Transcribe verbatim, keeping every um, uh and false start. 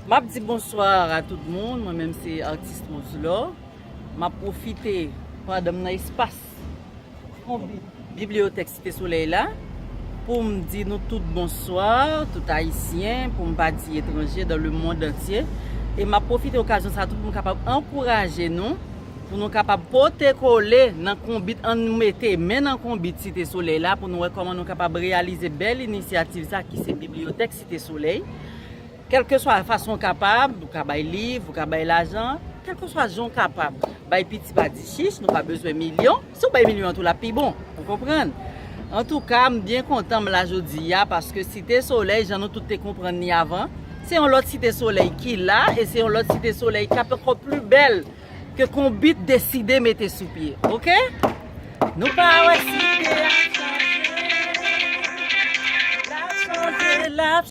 M ap di bonswa a tout moun, mwen menm se atis Roselor. M ap pwofite pandan m nan espas Konbit Bibliyotèk Site Solèy la pou m di nou tout bonswa, tout Ayisyen, pou m pa di etranje, dans le monde entier. E m ap pwofite okazyon sa tou pou m kapab ankouraje nou, pou nou kapab pote kole nan konbit, ann mete men nan konbit Site Solèy la pou nou wè kòman nou kapab reyalize bèl inisyativ sa ki se Bibliyotèk Site Solèy. Kèlkeswa fason w kapab, ou ka bay liv, ou ka bay lajan, kèlkeswa jan w kapab. Bay piti pa di chich, nou pa bezwen milyon. Si w bay milyon an tou, l ap pi bon. Ou konprann? Antouka, m byen kontan m la jodi a, paske Site Solèy, jan nou tout te konprann li avan, se yon lòt Site Solèy ki la, e se yon lòt Site Solèy k ap ankò pli bèl ke Konbit deside mete sou pye. Oke? Nou pa wè Site a chanje, l ap chanje, l ap